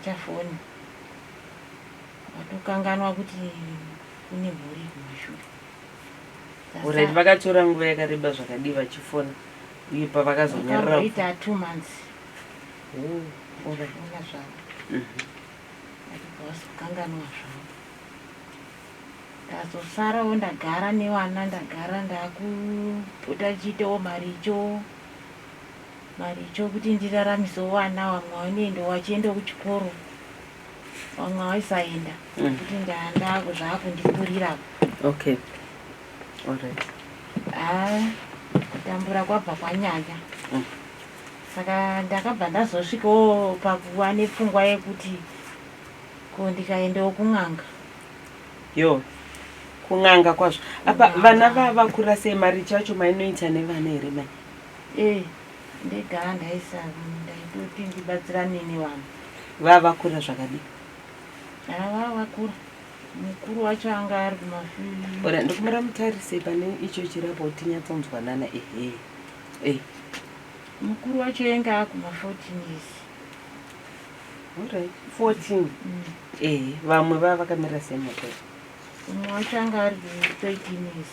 Havachafoni. Vatokanganwa kuti kune mhuri kumashure. Alright, vakatora nguva yakareba zvakadii vachifona uye pavakazonyarara? Vakamboita 2 months. Oh, alright. Fona zvavo. Vachibva vazokanganwa zvavo. Ndazosarawo ndagara nevana, ndagara ndakupota ndichiitawo maricho, maricho kuti ndiraramisewo vana. Vamwe vanoenda, vachienda kuchikoro, vamwe vaisaenda kuti zvakundikurira. Okay, alright. Ha, kutambura kwabva kwanyanya. Saka ndakabva ndazosvikawo pakuva nepfungwa yekuti ko ndikaendawo kun'anga. Yo, kun'anga kwazvo apa. Kun'anga. Vana vavakura sei? Maricho acho mainoita nevana here, mai? E, ndega ndaisa, ndaitoti ndibatsirane nevana. Vavakura zvakadii? Ava vakura. Mukuru wacho anga ari kumafi Ora, ndokumira mutarise pane icho chirapo kuti tinyatsonzwanana. Ehe, e. Mukuru wacho enge akuma 14 years. Alright, 14. Ehe, vamwe vava vakamira sei makore? Umwe wacho anga ari ku 13 years.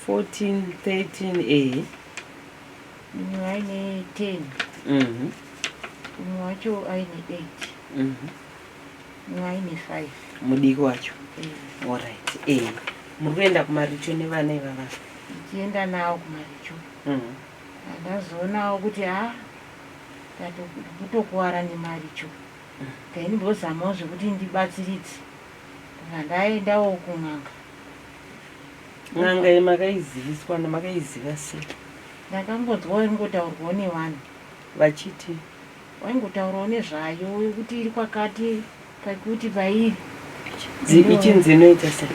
14, 13, ehe. Mumwe aine 10. Umwe wacho aine 8. Mumwe aine 5. Mudiki wacho? Eh. Alright, ehe, muri kuenda kumaricho nevana ivava? Ndichienda nawo kumaricho. Handazoonawo kuti ha, kutokuwara nemaricho, kainimbozamawo zvekuti ndibatsiridze. Ndobva ndaendawo kun'anga. N'anga iyi makaiziviswa namakaiziva sei? Ndakangonzwawo ingotaurwawo nevanhu. Vachiti? Waingotaurawo nezvayo yekuti iri kwakati, pakuti pairi. Ichinzi inoita sei?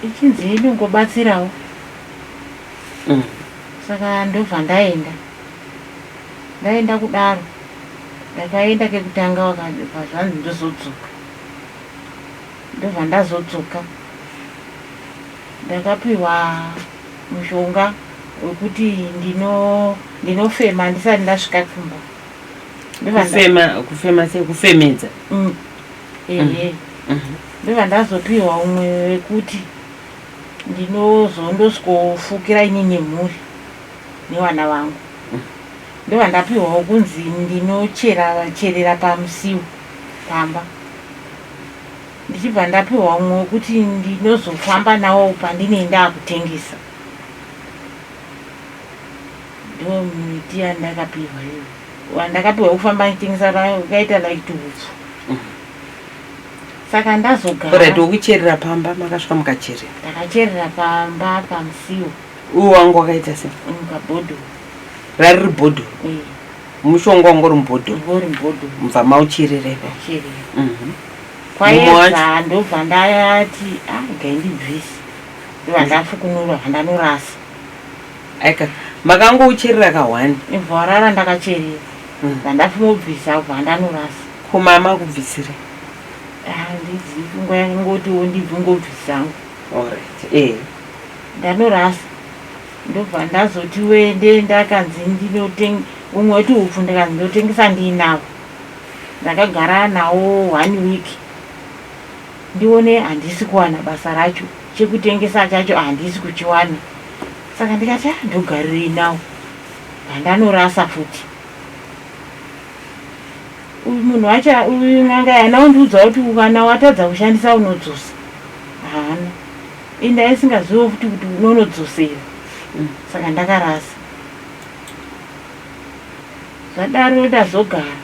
Ichinzi inongobatsirawo. Saka ndobva ndaenda. Ndaenda kudaro, ndakaenda kekutanga, wakabva zvanzi ndozodzoka. Ndobva ndazodzoka, ndakapiwa mushonga wekuti ndinofema ndisati ndasvika kumba. Kufema, kufema sei? Kufemedza? Ehe. Ndobva ndazopiwa umwe wekuti ndinozondosvikofukira ini nemhuri nevana vangu. Ndobva ndapiwawo kunzi ndinochera cherera pamusiwo pamba. Ndichibva ndapiwa umwe wekuti ndinozofamba nawo pandinenge ndakutengesa. Ndo miti yandakapiwa iyoyo. Wandakapiwa wekufamba ndichitengesa wakaita like tuhupfu. Saka ndazogara. Alright, wekucherera pamba makasvika mukacherera? Ndakacherera pamba pamusiwo. Uyu wangu wakaita sei? Mukabhodhoro. Rari riri bhodhoro? Eh. Mushonga wanga uri mubhodhoro? Uri mubhodhoro. Mubva maucherera ipapo? Ndacherera. Mumwe wacho? Kwaedza, ndobva ndati a, ngaindibvise. Ndobva ndafukunura, bva ndanorasa. Aika, makangoucherera ka1? Ibva warara ndakacherera. Bva ndafumobvisa, bva ndanorasa. Kumama kubvisire? Handizivi, pfungwa yangotiwo ndibvungobvisangu. Alright, eh. Ndanorasa, ndobva ndazoti wende. Ndakanzi ndinoteng umwe weti upfu, ndikanzi ndotengesa ndiinawo. Ndakagara nawo one week, ndione handisi kuwana basa racho, chekutengesa chacho handisi kuchiwana. Saka ndikati, "Ah, ndogarirei nawo?" Handanorasa futi. Uyu munhu wacho, uyu n'anga yana undiudza kuti kana watadza kushandisa unodzosa. Haana inda isingaziviwo futi kuti unonodzosera. Saka ndakarasa. Zvadaro ndazogara,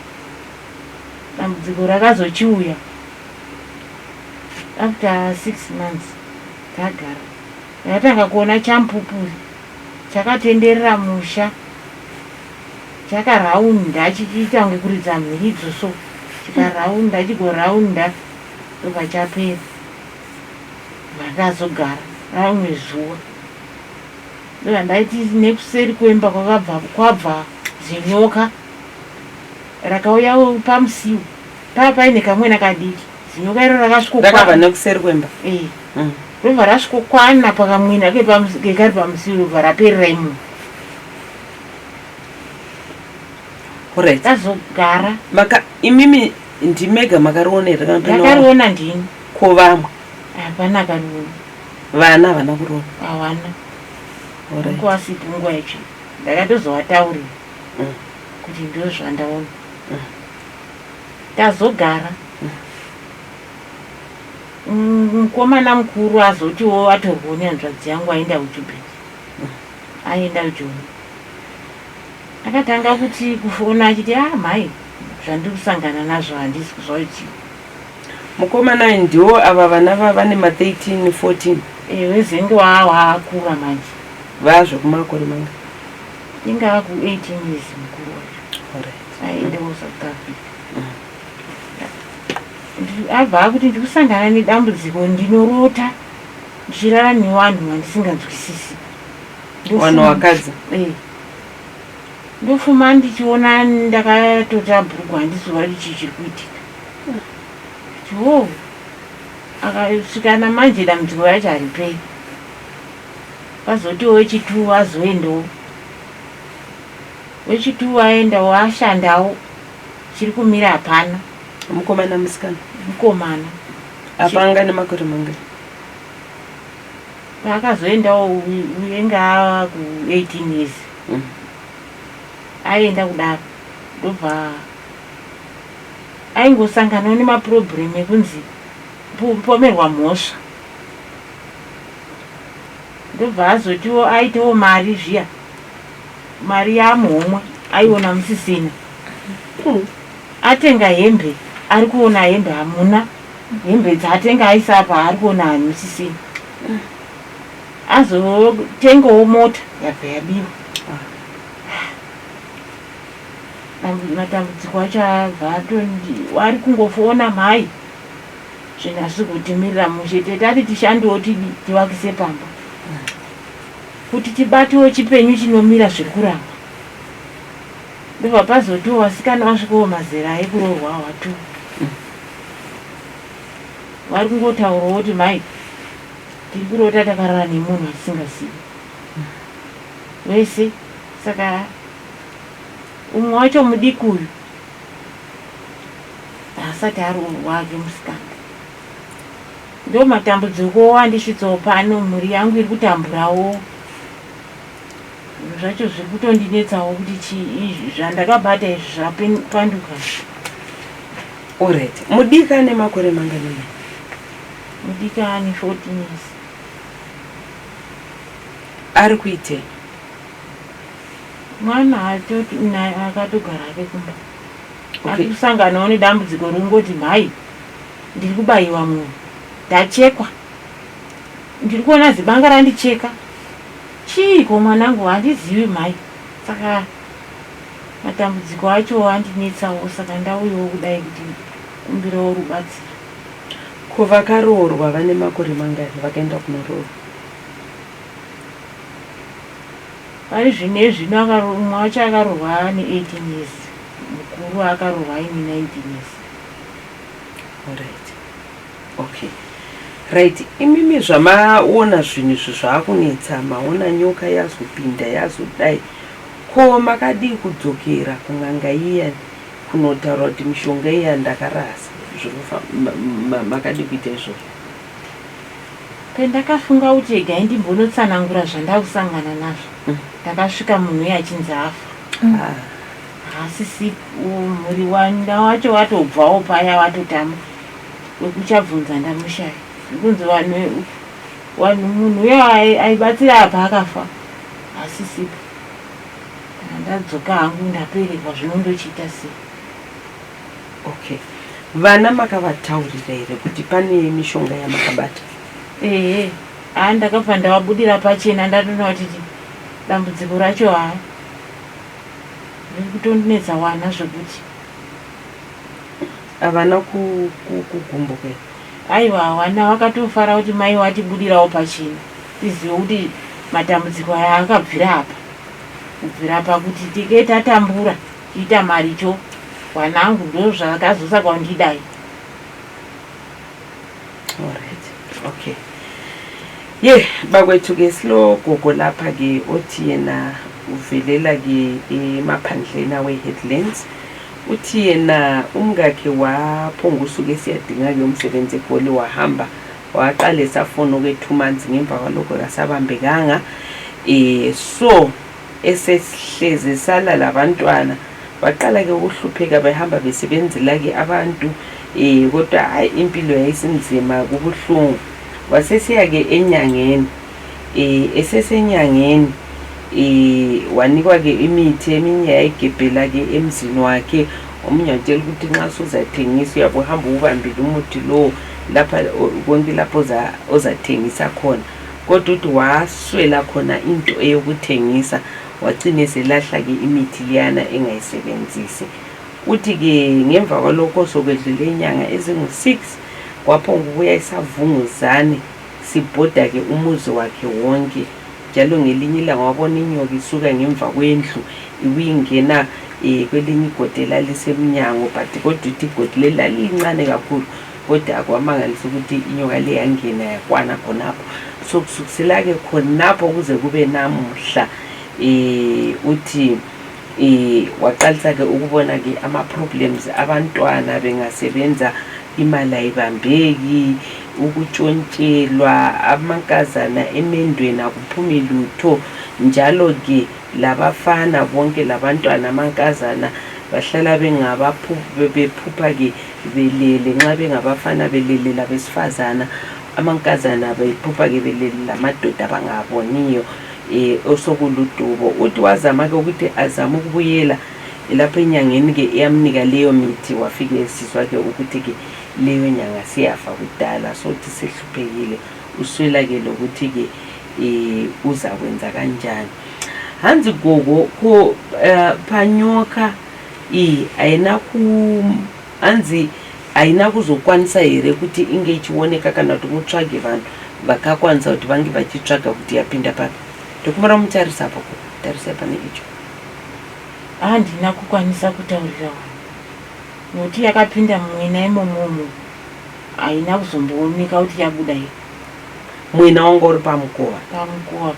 dambudziko rakazochiuya after 6 months ndagara. Ndakatanga kuona chamupupuri chakatenderera musha, chakaraunda, chichiita kunge kuridza mhiridzo so, chikaraunda, chigoraunda, ndobva chapera. Vandazogara, ramwe zuva ndobva ndaiti nekuseri kwemba kwakabva kwabva zinyoka rakauya pamusiwo pava paine kamwena kadiki. Zinyoka iro rakabva rakasvikokwana nekuseri kwemba? Eh. Ndobva rasvikokwana pakamwena kekari pamusiwo, ndobva raperera imomo. Alright. Tazogara. Maka imimi ndimega makariona here kana pane vamwe? Ndakariona ndini. Ko vamwe? Hapana akariona. Vana havana kuriona? Hawana. Alright. Kwasipo nguva yacho. Ndakatozovataurira kuti ndizvo zvandaona. Tazogara. Mukomana mukuru azotiwo atorwawo nehanzvadzi yangu aenda kuJubek. Aenda kuJoni. Akatanga kuti kufona achiti ah mhai zvandiri kusangana nazvo handisi kuzwa kuti chii. Mukomana uyu ndiwo ava vana vava nema 13 14. Eh wezenge waakura manje. Vazvekumakore manga? Inga aku 18 years mukuru wacho. Alright. Aendewo South Africa. Abva akuti ndikusangana nedambudziko ndinorota ndichirara nevanhu vandisinganzwisisi. Vanhu vakadzi? Eh. Ndofuma ndichiona ndakatota bhurugwa handiziva kuti chii chiri kuitika. Kuti wo akasvika namanje dambudziko racho hariperi. Pazotiwo wechitu azoendawo. Wechitu aendawo ashandawo chiri kumira hapana. Mukomana musikana? Mukomana. Apa anga nemakore mangani? Paakazoendawo uyenga ava ku 18 years. Aenda kudaro ndobva aingosanganawo nemaproblem ekunzi pomerwa mhosva. Ndobva azotiwo aitewo mari zviya mari yamuhomwe aiona musisina. Atenga hembe ari kuona hembe hamuna hembe dzaatenga aisa apa ari kuona hamusisina. Azotengawo mota yabva yabiwa. Matambudziko acho abva atondi ari kungofona mhai zvinhu hazvisi kutimirira mushe tete ati tishandewo tidi tivakise pamba kuti tibatewo chipenyu chinomira zviri kuramba. Ndobva pazotiwo vasikana vasvikawo mazera ekuroorwa watu vari kungotaurawo kuti mhai tiri kurota takarara nemunhu atisingazivi vese. Saka umwe wacho mudiki uyu haasati aroorwa ake musikana. Ndo matambudziko andisvitsawo pano, mhuri yangu iri kutamburawo. Zvinhu zvacho zviri kutondinetsawo kuti chii zvandakabata izvi zvapanduka. Alright. Mudiki ane makore mangani mai? Mudiki ane 14 years. Ari kuitei? Mwana atoti naye akatogara hake kumba. Ari kusanganawo nedambudziko rongoti mhai ndiri kubayiwa munhu ndachekwa ndiri kuona zibanga randicheka chiiko mwanangu handizivi mhai. Saka matambudziko acho andinetsawo saka ndauyawo kudai kuti kumbirawo rubatsiro. Ko vakaroorwa vane makore mangani vakaenda kunoroorwa? Pari zvino ezvino umwe wacho akaroorwa ane 18 years, mukuru akaroorwa aine 19 years. Alright. Okay. Right, imimi zvamaona zvinhu izvi zvaakunetsa, maona nyoka yazopinda yazodai, ko makadii kudzokera kun'anga iya kunotaura kuti mishonga iya ndakarasa, makadii kuita izvozvo? Pendakafunga kuti regai ndimbonotsanangura zvandakusangana nazvo, ndakasvika munhu uye achinzi afa. Haasisi mhuri wanda wacho watobvawo paya watotama wekuchabvunza ndamushaya. Zvikunzi vanhu vanhu munhu uye aibatsira apa akafa haasisipo. Ndadzoka hangu ndapererwa zvino ndochiita sei? Okay. Vana makavataurira here kuti pane mishonga yamakabata? Ehe, haa ndakabva ndavabudira pachena ndatoona kuti dambudziko racho haa riri kutondinetsa wana zvekuti. Havana kugumbuka here? Aiwa hawana, vakatofara kuti mai watibudirawo pachena tizive kuti matambudziko aya akabvira apa. Kubvira pakuti tike tatambura tiita maricho wanangu ndozvakazosaka kundidai. Alright. Okay. Ye bakwethu ke silogogo lapha ke othi yena Uvelela-ke emaphandleni awe-Headlands. Uthi yena umkakhe waphongusuka esiyadinga-ke umsebenzi eGoli wahamba waqala esafona okwe-2 months ngemva kwalokho kasabambekanga. So esehlezi esala labantwana baqala-ke ukuhlupheka behamba besebenzela-ke abantu kodwa hhayi impilo yayisinzima kubuhlungu. Wasesiya-ke enyangeni esesenyangeni wanikwa-ke imithi eminye yayigebhela-ke emzini wakhe omunye watshela ukuthi nxa suzathengisa uyabe uhamba uwubambile umuthi lowo lapha konke lapho ozathengisa khona kodwa uthi waswela khona into eyokuthengisa wacina eselahla-ke imithi leyana engayisebenzisi. Uthi-ke ngemva kwalokho sokwedlule inyanga ezingu-6 kwaphongubuya isavunguzane sibhoda-ke umuzi wakhe wonke njalo ngelinye ilanga wabona inyoka isuka ngemva kwendlu ibuye ingena kwelinye igodi elalisemnyango but kodwa uthi igodi leli lalincane kakhulu kodwa kwamangalisa ukuthi inyoka le yangena yakwana khonapho. So kusukisela-ke khonapho kuze kube namuhla uthi waqalisa-ke ukubona-ke ama-problems abantwana bengasebenza imali ayibambeki, ukutshontshelwa, amankazana emendweni akuphumi lutho njalo-ke labafana bonke labantwana amankazana bahlala bephupha-ke belele nxa bengabafana belele labesifazana amankazana bephupha-ke belele lamadoda abangaboniyo osokuludubo. Uthi wazama-ke ukuthi azame ukubuyela lapho enyangeni-ke eyamnika leyo mithi wafike esizwa-ke ukuthi-ke leyo nyanga siyafa kudala so uthi sehluphekile uswela-ke lokuthi-ke uzakwenza kanjani. Hanzi gogo ko panyoka iyi haina ku hanzi haina kuzokwanisa here kuti inge ichioneka kana kuti mutsvage vanhu vakakwanisa kuti vange vachitsvaga kuti yapinda papi. Ndokumbira mutarisa apo gogo tarisai pane icho. Handina kukwanisa kutaurira vanhu nokuti yakapinda mumwena imomomo haina kuzombooneka kuti yabuda here. Mwena wanga uri pamukova. Pamukova.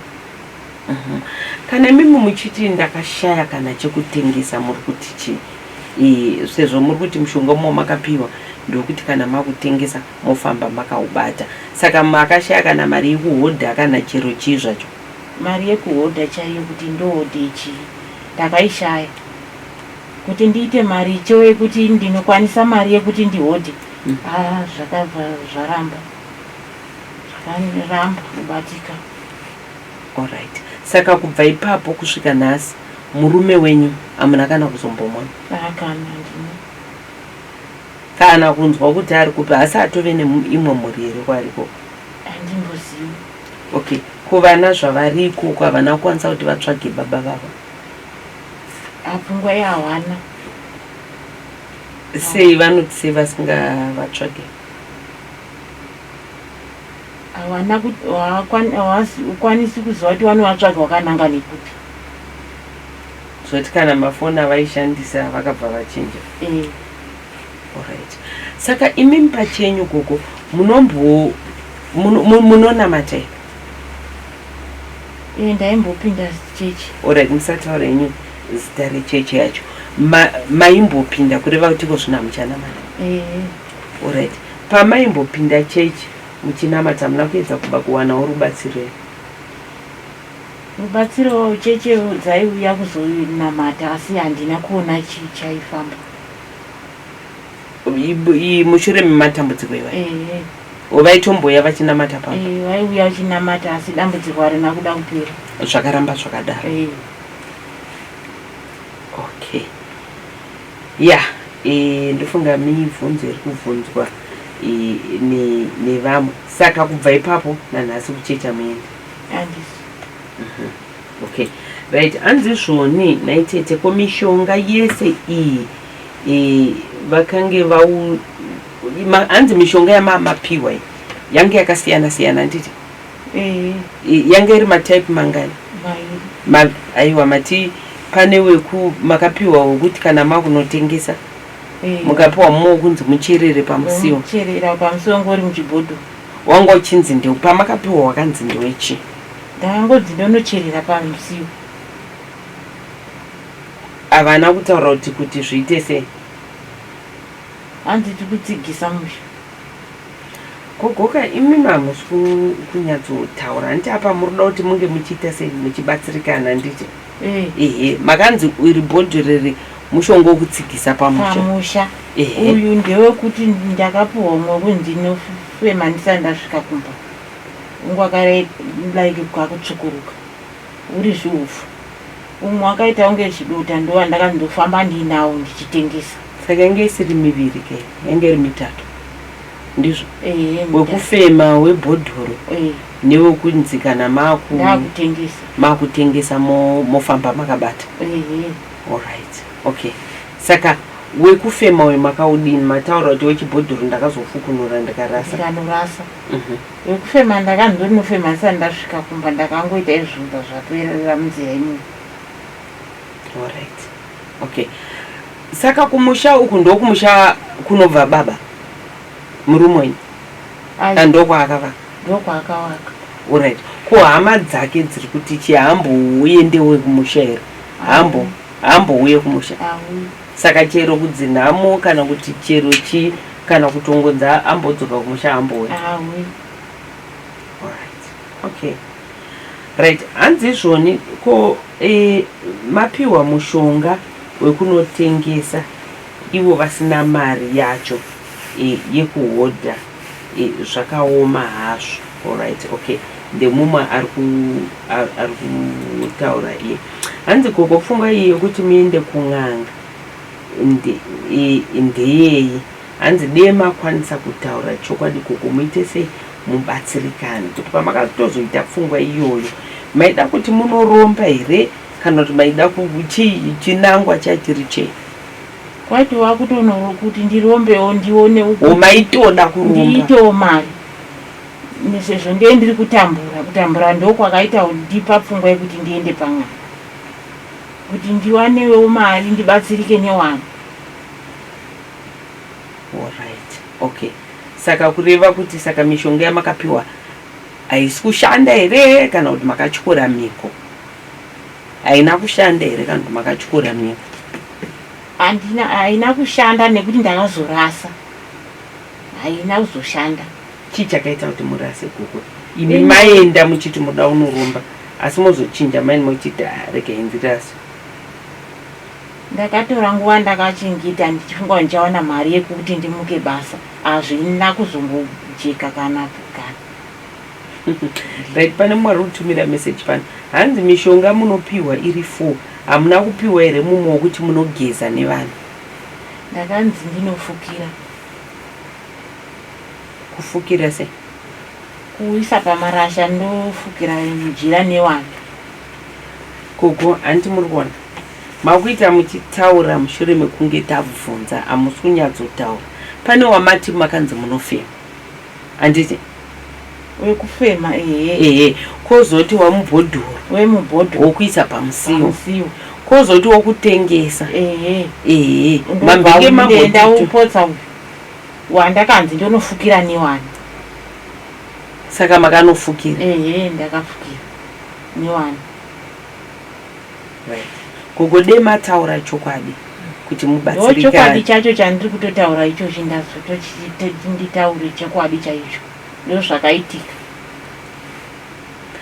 Kana imimi muchiti ndakashaya kana chekutengesa muri kuti chii? Sezvo muri kuti mushonga umwe makapiwa ndokuti kana makutengesa mofamba makaubata. Saka makashaya kana mari yekuhodha kana chero chii zvacho? Mari yekuhodha chaiyo kuti ndohodhe chii ndakaishaya. Kuti ndiite mari cho yekuti ndinokwanisa mari yekuti ndihodhe zvakabva zvaramba. Zvakaramba kubatika. Alright. Saka kubva ipapo kusvika nhasi murume wenyu hamuna kana kuzombomona? Kana handina. Kana kunzwa kuti ari kupi asi atove neimwe mhuri here kwaari ikoko? Handimbozivi. Okay. Ko vana zvavari ikoko havana kukwanisa kuti vatsvage baba vavo? Pfungwa yahawana. Sei vanoti sei vasingavatsvage? Hawana hawakwanisi kuziva kuti vanovatsvaga wakananga nekupi. Zvoti kana mafoni avaishandisa vakabva vachinja. Alright. Saka imimi pachenyu gogo munombo munonamata here? Ndaimbopinda chechi. Alright, musataura henyu zita rechechi yacho. Maimbopinda kureva kuti iko zvino hamuchanamata? Alright. Pamaimbopinda chechi muchinamata hamuna kuedza kuba kuwanawo rubatsiro here? Rubatsiro cheche dzaiuya kuzonamata asi handina kuona chii chaifamba. Mushure mematambudziko iwayo? Vaitomboya vachinamata pamba? Vaiuya vachinamata asi dambudziko harina kuda kupera. Zvakaramba zvakadaro. Okay. Yeah, ndofunga mibvunzo iri kubvunzwa nevamwe. Saka kubva ipapo nanhasi kuchecha muende? Handisi. Okay. Right, hanzi zvoni nhai tete ko mishonga yese iyi vakange vau hanzi mishonga yamamapiwa iyi yange yakasiyana siyana handiti? Yange iri matype mangani? Aiwa mati pane weku makapiwa wekuti kana makunotengesa mukapiwa mumwe wekunzi mucherere pamusiwo. Cherera pamusiwo wanga uri muchibhodho. Wanga uchinzi ndewe pamakapiwa wakanzi ndewechi? Ndakangonzi ndonocherera pamusiwo. Havana kutaura kuti kuti zviite sei? Hanzi tikutsigisa musha. Gogoka imi mamusi kunyatsotaura handiti apa muri kuda kuti munge muchiita sei muchibatsirikana handiti? Eh. Ehe makanzi iri bhodhi riri mushonga wekutsigisa pamusha. Pamusha. Ehe. Uyu ndewekuti ndakapuhwa umwe wekunzi ndinofema ndisati ndasvika kumba. Ungu wakare like kakutsvukuruka uri zviupfu. Umwe wakaita kunge chidota ndowandaka ndofamba ndiinawo ndichitengesa. Saka yange isiri miviri ke yange iri mitatu ndizvo? Ehe. Wekufema webhodhoro Eh. newekunzi kana maku Ndakutengesa. Makutengesa mofamba makabata. Ehe. Alright. Okay. Saka wekufema uyu makaudini mataura kuti wechibhodhoro ndakazofukunura ndikarasa. Ndikanorasa. Wekufema ndakanzi ndinofema ndisati ndasvika kumba ndakangoita izvumba zvaperera munzira imomo. Alright. Okay. Saka kumusha uku ndokumusha kunobva baba murume wenyu? Ai. Ndokwaakavaka. Ndokwaakavaka. Alright. Ko hama dzake dziri kuti chi hambouendewe kumusha here? Hambo hambouye kumusha. Auyi. Saka chero kudzinhamo kana kuti chero chi kana kutongonza ambodzoka kumusha hambouye. Auyi. Alright. Okay. Right. Hanzi izvoni ko e, mapiwa mushonga wekunotengesa ivo vasina mari yacho e, yekuhodha e, zvakaoma hazvo. Alright. Okay. Ndemumwe ari kutaura iye. Hanzi gogo pfungwa iyi yekuti muende kun'anga ndeyei? Hanzi dee makwanisa kutaura chokwadi gogo muite sei mubatsirikane kuti pamakatozoita pfungwa iyoyo maida kuti munoromba here kana kuti maida chii chinangwa chachiri chei? Kwaitova kutonoro kuti ndirombewo ndione uku. Maitoda kuromba. Ndiitewo mari. Sezvo ndiye ndiri kutambura, kutambura ndokwakaita kundipa pfungwa yekuti ndiende pan'anga. Kuti ndiwanewo mari ndibatsirike newana. Alright. Okay. Saka kureva kuti saka mishonga yamakapiwa haisi kushanda here kana kuti makatyora mhiko? Haina kushanda here kana kuti makatyora mhiko? Handina, haina kushanda nekuti ndakazorasa. Haina kuzoshanda. Chii chakaita kuti murase gogo? Imi maenda muchiti muda unoromba asi mozochinja maini mochiti ah, regai ndirase. Ndakatora nguva ndakachengeta ndichifunga kuti ndichawana mari yekuti ndimuke basa. Hazvina kuzombojeka kana kana. Right, pane mumwe ari kutumira message pano. Hanzi mishonga munopiwa iri 4. Hamuna kupiwa here mumwe wekuti munogeza nevana? Ndakanzi ndinofukira. Kufukira sei? Kuisa pamarasha ndofukira jira newana. Gogo, hanti muri kuona? Makuita muchitaura mushure mekunge tabvunza hamusi kunyatsotaura. Pane wamati makanzi munofema. Handiti? Wekufema ehe. Ehe. Kozoti wamubhodhoro. Wemubhodhoro. Wokuisa pamusiwo. Pamusiwo. Kozoti wokutengesa. Ehe. Ehe. Mambenge mambonda upotsa uyu. Wandakanzi ndonofukira newani. Saka makanofukira? Ehe, ndakafukira newani. Right. Gogo dei mataura chokwadi kuti mubatsirikane. Ndochokwadi chacho chandiri kutotaura ichochi ndazotochiti nditaure chokwadi chaicho. Ndozvakaitika.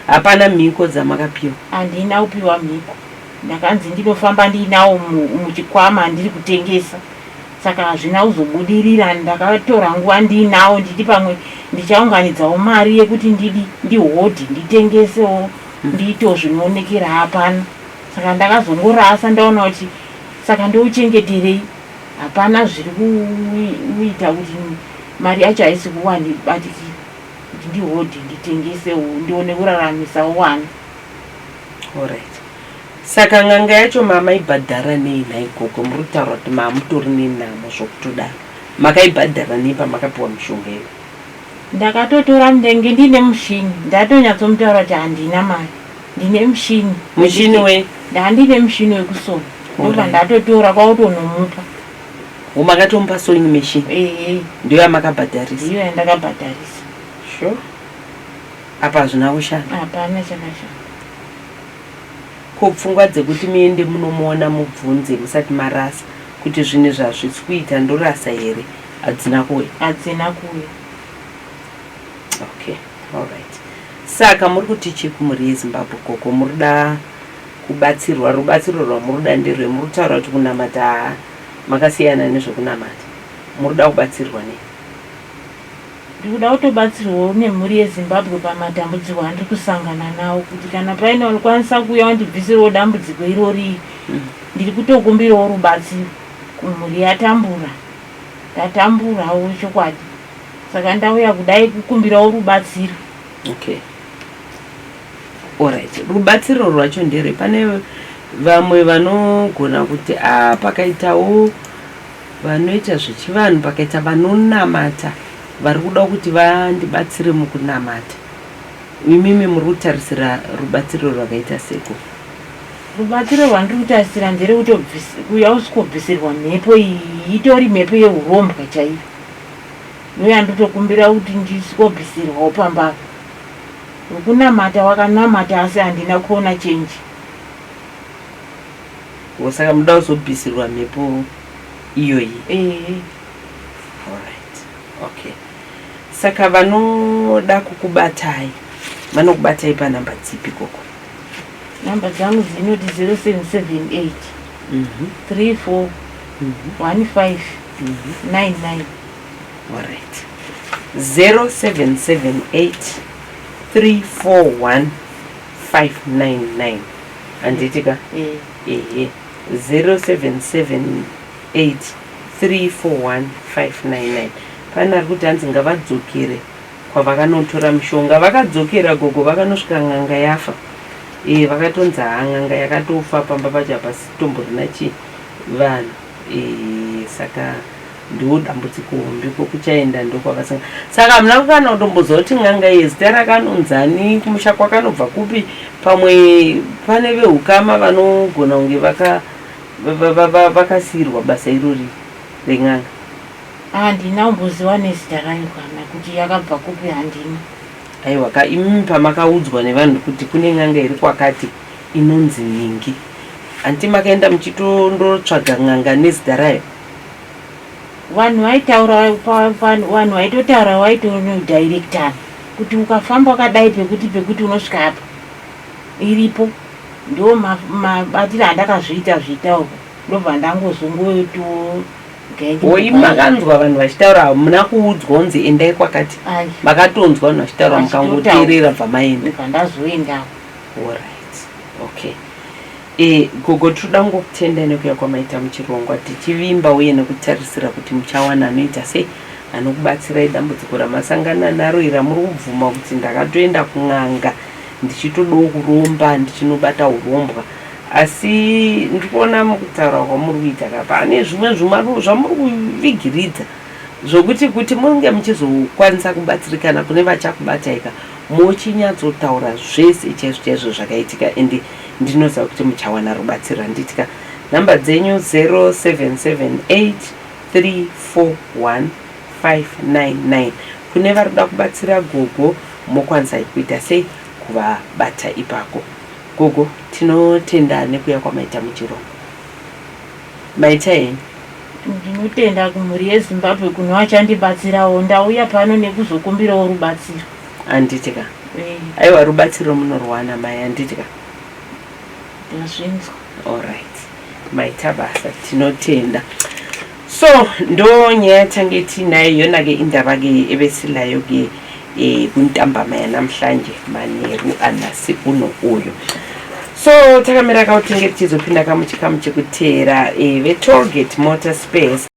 Hapana mhiko dzamakapiwa? Handina kupiwa mhiko. Ndakanzi ndinofamba ndiinawo muchikwama ndiri kutengesa. Saka hazvina kuzobudirira ndakatora nguva ndiinawo ndichiti pamwe ndichaunganidzawo mari yekuti ndidi ndihodhi nditengesewo ndiitewo zvinoonekera hapana. Saka ndakazongorasa ndaona kuti saka ndouchengeterei hapana zviri kuita kuti mari yacho haisi kuwandibatikira kuti ndihodhi nditengesewo ndione kuraramisawo vana. Alright. Saka n'anga yacho mamaibhadhara nei nhai gogo muri kutaura kuti mamutori nenhamo zvokutodaro makaibhadhara nei pamakapiwa mishonga iyo? Ndakatotora ndenge ndine mushini ndatonyatsomuteura kuti handina mari ndine mushini. Mushini wei? Ndandine mushini wekusona ndobva ndatotora kwakutonomupa. Makatomupa sewing machine? Ehe. Ndiyo yamakabhadharisa? Ndiyo yandakabhadharisa. Sure. Apa hazvina kushanda? Hapana chakashanda. Ko pfungwa dzekuti muende munomuona mubvunze musati marasa kuti zvinhu izvi hazvisi kuita ndorasa here hadzina kuuya? Hadzina kuuya. Okay, alright. Saka muri kuti chii kumhuri yeZimbabwe gogo? Muri kuda kubatsirwa, rubatsiro rwamuri kuda nderwei? Muri kutaura kuti kunamata haa makasiyana nezvekunamata. Muri kuda kubatsirwa nei? Ndikuda kutobatsirwawo nemhuri yeZimbabwe pamatambudziko andiri kusangana nawo kuti kana paine vanokwanisa kuuya vandibvisirewo dambudziko irori ndiri kutokumbirawo rubatsiro kumhuri yatambura. Ndatamburawo chokwadi saka ndauya kudai kukumbirawo rubatsiro. Okay. Alright. Rubatsiro rwacho ndere pane vamwe vanogona kuti a ah, pakaitawo Vanoita zvechivanhu pakaita vanonamata vari kuda kuti vandibatsire mukunamata. Imimi muri kutarisira rubatsiro rwakaita seko? Rubatsiro rwandiri kutarisira nderekuti hausi kubvisirwa mhepo iyi, itori mhepo yehurombwa chaiyo. Ndoyandotokumbira kuti ndisikobvisirwawo pamba apa. Wekunamata wakanamata asi handina kuona change. Ko saka munoda kuzobvisirwa mhepo iyoyi? Ehe. Alright. Okay. Saka vanoda kukubatai vanokubatai panhamba dzipi koko? Nhamba dzangu dzinoti 0778 34 15 99. Alright. 0778 341 599 handiti ka Eh. ehe 0778341599 pane ari kuti hanzi ngavadzokere kwavakanotora mishonga vakadzokera gogo vakanosvika n'anga yafa e vakatonzi haa n'anga yakatofa pamba pacho hapasitomborina chi vanhu e saka Ndiwo dambudziko hombe kwekuchaenda ndokwavasinga saka hamuna kana kutomboziva kuti n'anga iyi zita rakanonzani kumusha kwakanobva kupi pamwe pane vehukama vanogona kunge vaka vakasiirwa basa irori ren'anga. Handina kumboziva nezita rayo kana kuti yakabva kupi handina. Aiwa ka imimi pamakaudzwa nevanhu kuti kune n'anga iri kwakati inonzi nhingi hanti makaenda muchitondotsvaga n'anga nezita rayo? Vanhu vaitaura vanhu vaitotaura vaitonodirectana kuti ukafamba wakadai pekuti pekuti unosvika apa iripo ndo mabatiro andakazviita zviita uko ndobva ndangozongoto Oi makanzwa vanhu vachitaura hamuna kuudzwa kunzi endai kwakati makatonzwa vanhu vachitaura mukangoteerera bva maenda bva ndazoendawo Alright. Okay. E, gogo tinoda kungokutendai nekuya kwamaita muchirongwa tichivimba uye nekutarisira kuti muchawana anoita sei anokubatsirai dambudziko ramasangana naro iri ramuri kubvuma kuti ndakatoenda kun'anga ndichitodawo kuromba ndichinobata urombwa asi ndiri kuona mukutaura kwamuri kuita ka pane zvimwe zvamuri kuvigiridza zvokuti kuti munge muchizokwanisa kubatsirikana kune vachakubatai ka mochinyatsotaura zvese chaizvo chaizvo zvakaitika ende ndinoziva kuti muchawana rubatsiro handiti ka number dzenyu 0778 341 599 kune vari kuda kubatsira gogo mokwanisa kuita sei kuvabata ipako gogo tinotenda nekuya kwamaita muchirongwa maita henyu Ndinotenda kumhuri yeZimbabwe kune vachandibatsirawo. Ndauya pano nekuzokumbirawo rubatsiro. Handiti ka? Eh. Aiwa rubatsiro munorwana mai handiti ka? Ndazvinzwa. Alright. Maita basa tinotenda. So ndo nyaya tange tiinayo yona ke indaba ke ebesilayo ke eh kuntambama yanamhlanje manheru anhasi uno uyu. So takamira ka tinge tichizopinda kamuchikamu chekuteera eh, veTollgate Motor Space.